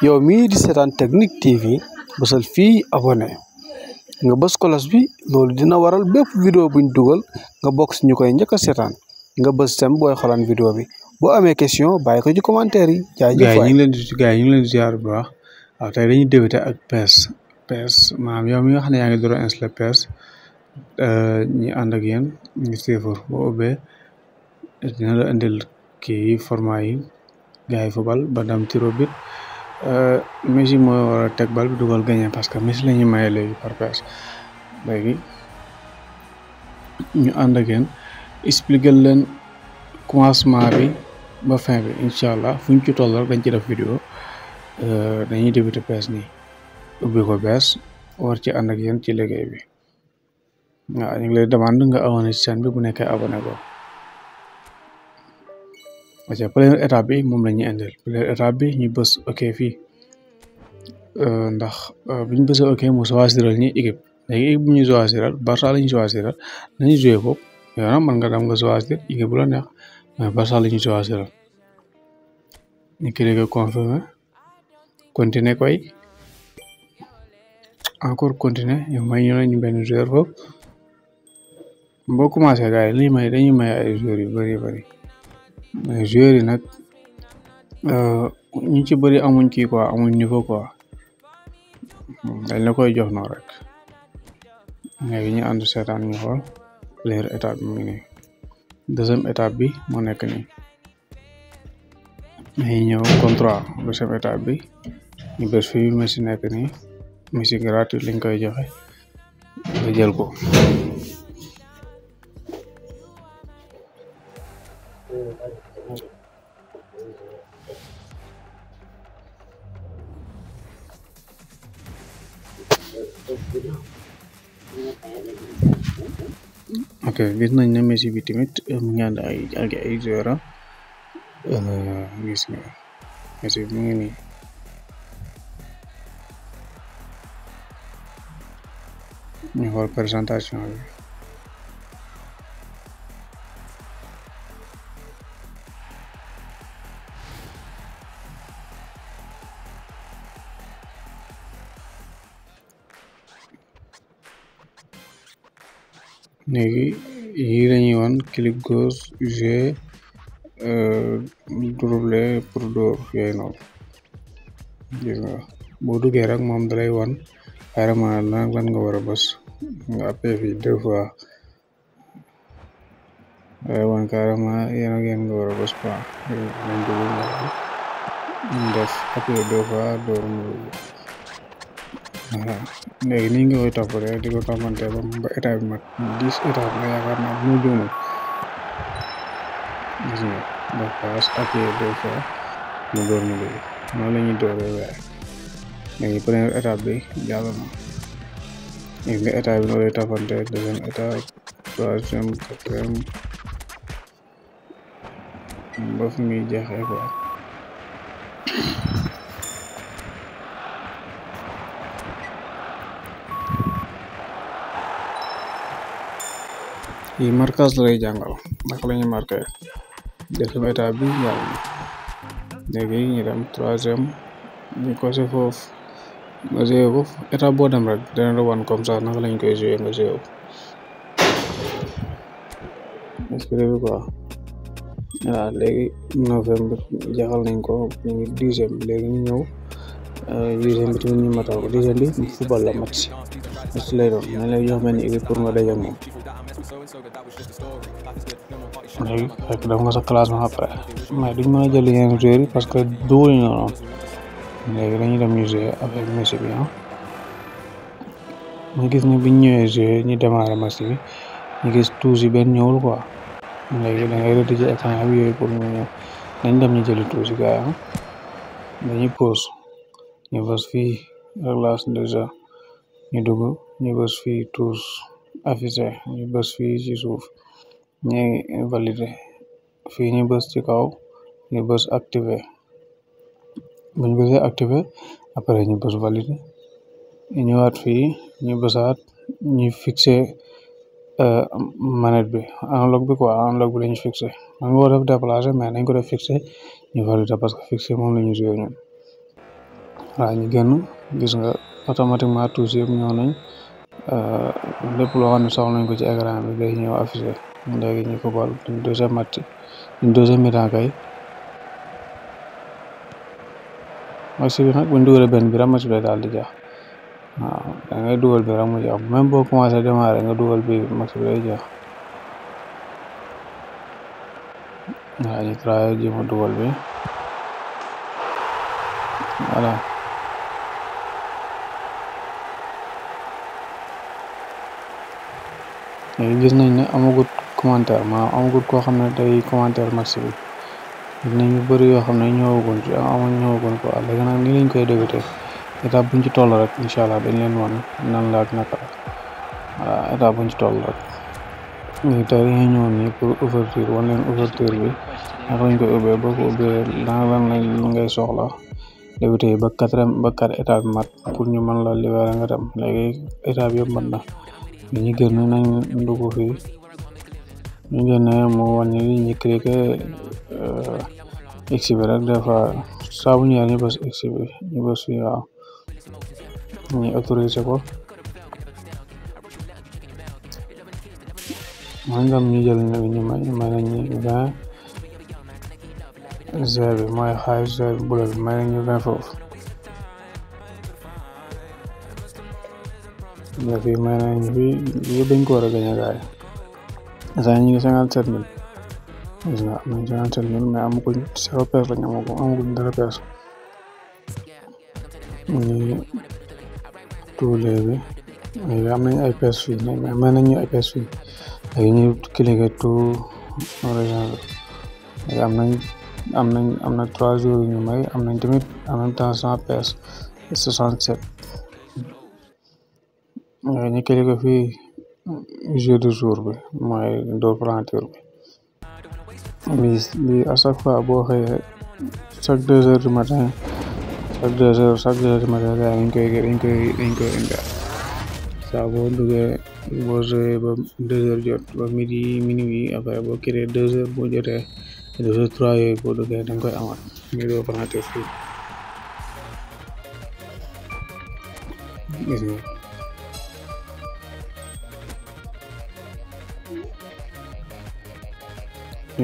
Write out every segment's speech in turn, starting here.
yow mii di seetaan Technique TV bësal fii abonné nga bës kolos bi loolu dina waral bépp vidéo buñ dugal nga bokk si ñu koy njëkk a seetaan nga bës sem booy xolaan vidéo bi boo amee question bàyyi ko ci commentaire yi. jaajëf waay ñu ngi leen di ziar bu baax waaw tey dañuy débuté ak PES maanaam yow mi nga xam ne yaa ngi door a installé PES ñi ànd ak yéen ngi séefar boo ubbee dina la indil kii format yi gars yi football ba dam tiro bit Messi moo war a teg bal bi dugal gagné parce que Messi la ñuy maye léegi par PES léegi ñu ànd ak yéen expliqué leen commencement bi ba fin bi incha allah fu ñu ci toll rek dañ ci def vidéo dañuy débuté PES nii ubbi ko bees war ci ànd ak yéen ci liggéey bi waaw ñu ngi lay demande nga abonné ci chaîne bi bu nekkee abonné ko parce que première étape bi moom la ñuy indil première étape bi ñu bës ok fii ndax bu ñu bësee ok mu choisiral ñi équipe léegi équipe bu ñu choisiral Barça la ñu choisiral nañu joué ko yow nag mën nga dem nga choisir équipe bu la neex mais Barça la ñu choisiral ñu cliquer confirmer continuer koy encore continuer yow may ñu ne ñu benn joueur foofu boo commencé gars yi lii may dañuy may ay joueurs yu bëri mais joueurs yi nag ñu ci bëri amuñ kii quoi amuñ niveau quoi dañ la koy jox noonu rek léegi ñu ànd seetaan ñu xool première étape bi mu ngi nii deuxième étape bi moo nekk nii dañuy ñëw contrat deuxième étape bi ñu bés fii Messi nekk nii Messi gratuit liñ koy joxe nga jël ko ok gis nañ ne Messi bi tamit mu ngi ànd ay joueur gis nga Messi bi mu ngi nii ñu xool présentation bi léegi yii lañuy wan clic gauche jouer doubler pour dóor yooyu noonu gis nga boo duggee rek moom dalay wan carrément lan nga war a bës nga appuyé fii 2 fois dalay wan carrément yéen nga war a bës quoi nañ dugg ñu def appuyé 2 fois dóor mu voilà léegi nii nga koy toppatee di ko toppante ba état bi mat 10 état la yaakaar naa mu juumul gis nga def passe appuyé 2 fois mu door mu dugg noonu la ñuy dooree waaye léegi première étape bi jàll na gis nga état bi noonu lay toppante deuxième étape troisième quatrième ba fi muy jeexee quoi yi marquage la lay jàngal naka la ñuy marqué deuxième étape bi jàll na léegi ñu dem troisième ñu ko si foofu nga joué ko étape boo dem rek dana la wan comme ça naka lañ koy joué nga joué ko esprit bi quoi voilà léegi novembre jaxal nañ ko ñu ngi dixième bi léegi ñu ñëw dixième bi tamit ñu matal ko dixième bi football la match lay doon nañ lay jox benn équipe pour nga daje moom léegi fekk def nga sa classement après mais duñ mën a jël yeneen joueurs yi parce que dugaluñ la noonu léegi dañuy dem ñu jouer avec Messi bi ñu gis ne biñ ñëwee jouer ñu démarrer match bi ñu gis tous yi benn ñëwul quoi léegi da ngay rëdd ci écran bi yooyu pour ñu ñëw dañ dem ñu jëli tous yi gars yi dañuy pause ñu bës fii réglage de jeu ñu dugg ñu bës fii tous affiché ñu bës fii ci suuf ñu validé fii ñu bës ci kaw ñu bës activé buñ bësee activé après ñu bës validé ñu ñëwaat fii ñu bësaat ñu fixé manette bi analogue bi quoi analogue bi lañu fixé man nga ko def déplacé mais nañ ko def fixé ñu validé parce que fixé moom la ñu joué ñun waaw ñu génn gis nga automatiquement tous yëpp ñëw nañ lépp loo xam ne soxla nañ ko ci écran bi day ñëw affiché léegi ñu football duñ deuxième mi-temps kay match bi nag buñ dugalee benn bi rek match bi daal di jeex waaw da ngay dugal bi rek mu jeex même boo commencé démarrer nga dugal bi match bi day jeex waaw ñu travaillé jéem a dugal bi voilà léegi gis nañ ne amagut commentaire maanaam amagut koo xam ne day commentaire match bi gis nañ ñu bëri yoo xam ne ñëwagun ci ñëwagun quoi léegi nag ni lañ koy débuté étape buñ ci toll rek incha allah dañ leen wan nan la ak naka la waaw étape buñ ci toll rek léegi tey dañuy ñëw nii pour ouverture wan leen ouverture bi naka lañ koy ubbee boo ko ubbee lan ngay soxla débuté yi ba 4 étape mat pour ñu mën la libéré nga dem léegi étape yëpp mat na ñu génn nañ dugg fii ñu génne mu wan ni ñu cliqué x bi rek des fois saa bu ñëwee ñu bës x bi ñu bës fii waaw ñu autorisé ko man ngam ñu jël ñu may nañ ñu 20 g bi mooy xaalis g bi bula bi may nañ ñu 20 foofu nga fii may nañ fii yëpp dañ ko war a gañe gaay saa ñu ngi 57 000 gis nga am nañ 57 000 mais amaguñ 0 pièce lañ amaguñ dara pièce ñu tuulee bi léegi am nañ ay pièce fii mais may nañ ñu ay pièce fii léegi ñu cliqué tout région bi léegi am na 3 jours yu ñu may am nañ tamit en même temps 100 pièces 67 ñu cliqué fii jeu de jour bi mooy door planture bi à chaque fois boo xëyee chaque 2 heures du matin chaque 2 heures du matin gars yi dañ koy indi saa boo duggee boo joué ba 2 heures jot ba minuit après boo créé 2 heures boo jotee 2 heures 3 yooyu boo duggee dañ koy amat ñu door planture fii gis nga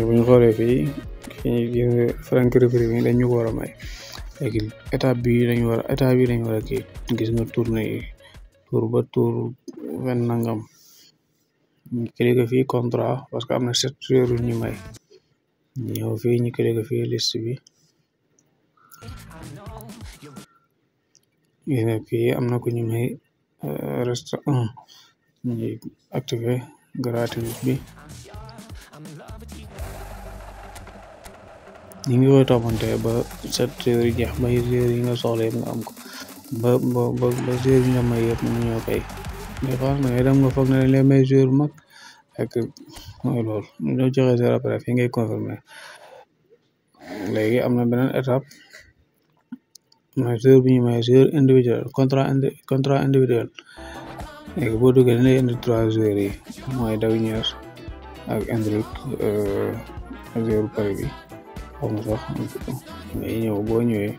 bu ñu xoolee fii gis nga Franck Ribery bi dañu ko war a may léegi étape bi dañu war a kii gis nga tournée yi tour ba tour 20 nangam ñu cliqué fii contrat parce que am na 7 jours ñu may ñëw fii ñu cliqué fii liste bi gis nga fii am na ko ñu may reste 1 ñu activé gratuit bi ñu ngi koy toppante ba 7 jours yi jeex ba jours yi nga soxla yëpp nga am ko ba jours yi nga may yëpp ñu ñëw kay des fois da ngay dem nga foog ne dañ lay may jour mag ak mooy loolu ñu doon joxe jour après fii ngay confirmer léegi am na beneen étape mooy jour bi ñu may jour individuel contrat individuel léegi boo duggee dañ lay indi 3 jours yi mooy Dagnier ak Endrick jour pari bi xaw ma sax ngay ñëw boo ñëwee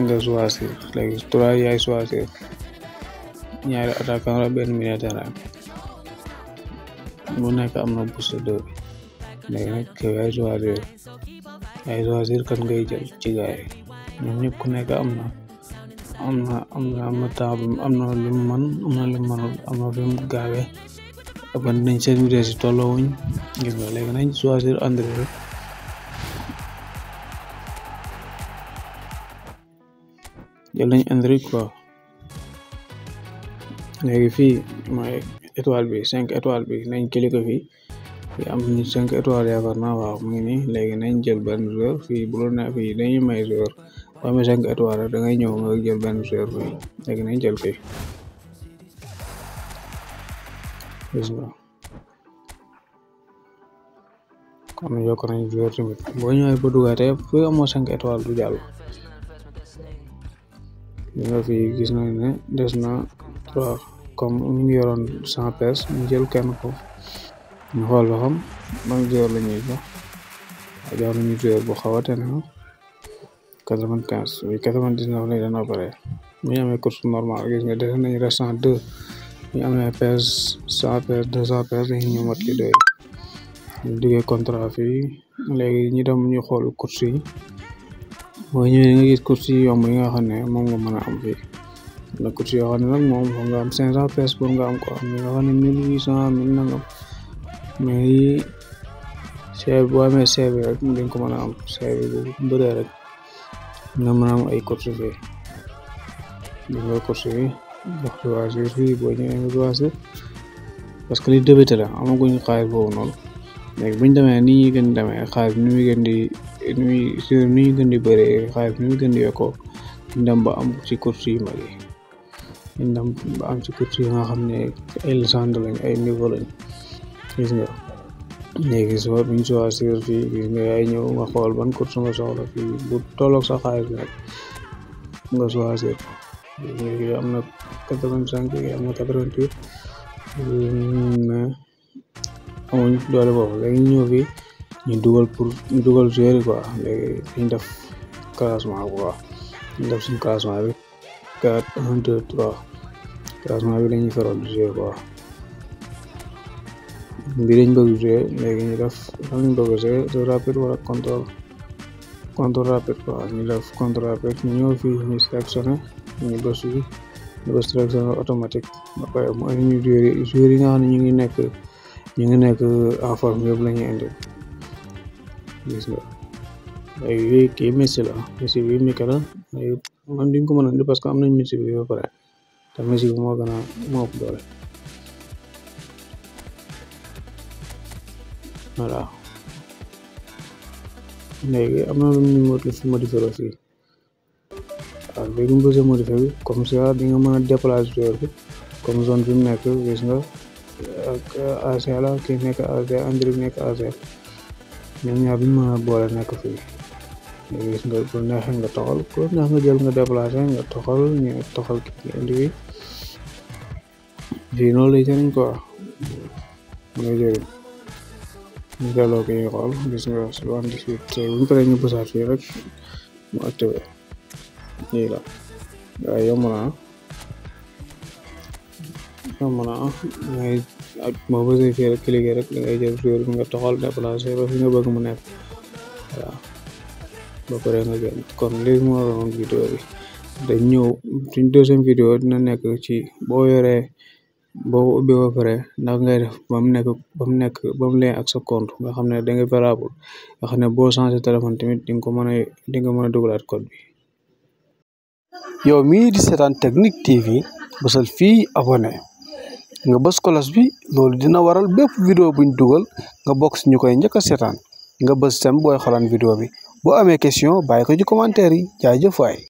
nga choisir léegi 3 yaay choisir ñaari attaquant la benn milieu terrain bu nekk am na booster 2 bi léegi nag yaay choisir kan ngay jël ci gaay ñoom ñëpp ku nekk am na temps am na lu mu mën am na lu mu mënul am na fi mu gaawee ak nañ seen vitesse yi tolloowuñ gis nga léegi nañ choisir André rek jël nañ André quoi léegi fii mooy étoile bi 5 étoiles bi nañ cliqué fii am ni 5 étoiles yaakaar naa waaw mu ngi nii léegi nañ jël benn joueur fii bu la ne fii dañuy may joueur boo amee 5 étoiles rek da ngay ñëw nga jël benn joueur fii léegi nañ jël fii gis nga kon yokk nañ joueur tamit boo ñëwee ba dugaatee fii amoo 5 étoiles du jàll li nga fii gis nañ ne des na 3 comme ñu ngi yoroon 100 pièces ñu jël kenn ko ñu xool ba xam ban joueur la ñuy jox nañu joueur bu xaw a tane 95 bi 99 lay dana pare bu ñu amee course normal gis nga def nañu reste 2 bu ñu amee PS 100 PS 200 PS dañuy ñëw mat li doy ñu duggee contrat fii léegi ñu dem ñu xool course yi boo ñëwee nga gis course yi yomb yi nga xam ne moom nga mën a am fii na course yoo xam ne nag moom nga am 500 PS pour nga am ko am nga xam ne 1800 1000 nangam mais yi seeb boo amee seeb rek dañ ko mën a am seeb bu bëree rek nga mën a am ay course fii di nga course yi wax choisir fii boo ñëwee nga choisir parce que li débuté la amaguñ xaalis boobu noonu léegi buñ demee ni ñuy gën di demee xaalis ni muy gën di ni ñuy gën di bëree xaalis ni muy gën di yokkoo ñu dem ba am ci course yu mag yi ñu dem ba am ci course yi nga xam ne ay légende lañ ay niveau lañ gis nga léegi soo buñ choisir fii gis nga yaay ñëw nga xool ban course nga soxla fii bu tolloog sa xaalis bi nag nga choisir léegi am na 85 am na 88 mais amuñ doole boobu léegi ñu ñëw fii ñu dugal joueur yi quoi léegi dañ def classement quoi ñu def suñ classement bi 4 1 2 3 classement bi dañuy faral di jouer quoi bi dañ bëgg jouer léegi ñu def lañ bëgg jouer rapide wala contrôle rapide quoi ñu def contrôle rapide ñu ñëw fii ñu sélectionné ñu bës fii ñu bës sélectionné automatique ba pare mu indi ñu joueur yi nga xam ne ñu ngi nekk en forme yëpp la ñuy indi gis nga léegi kii Messi la Messi bi Mika la man duñ ko mën a indi parce que am nañ Messi bi ba pare te Messi bi moo ëpp doole voilà léegi am na lu ñu modifié fii waaw léegi mu bësee modifié bi comme ça di nga mën a déplacer joueur bi comme zone bi mu nekk gis nga ak AC la kii nekk AC André bi nekk AC ñoom ñaar bi ñu mën a boole nekk fii gis nga bu neexee nga toxal ko neex nga jël nga déplacé nga toxal ñu toxal kii indi fii noonu lay jëriñ quoi mooy jëriñ ñu delloo ko ñu xool gis nga 78 bu ñu paree ñu bësaat fii rek mu activé lii la waaye yomb na ngay ak moo bësee fii rek cliqué rek da ngay jël joueur bi nga toxal déplacé ba fi nga bëgg mu nekk voilà ba pare nga jël kon lii moo doon vidéo bi dañ ñëw suñ deuxième vidéo dina nekk ci boo yoree boo ubbi ba pare ndax ngay def ba mu leen ak sa compte nga xam ne da nga valable nga xam ne boo changé téléphone tamit di nga mën a dugalaat code bi. yow mii di seetaan Technique TV bësal fii abonné nga bës kolos bi loolu dina waral bépp vidéo buñ dugal nga bokk si ñu koy njëkk a seetaan nga bës sem booy xolaan vidéo bi boo amee question bàyyi ko ci commentaire yi jaajëf waay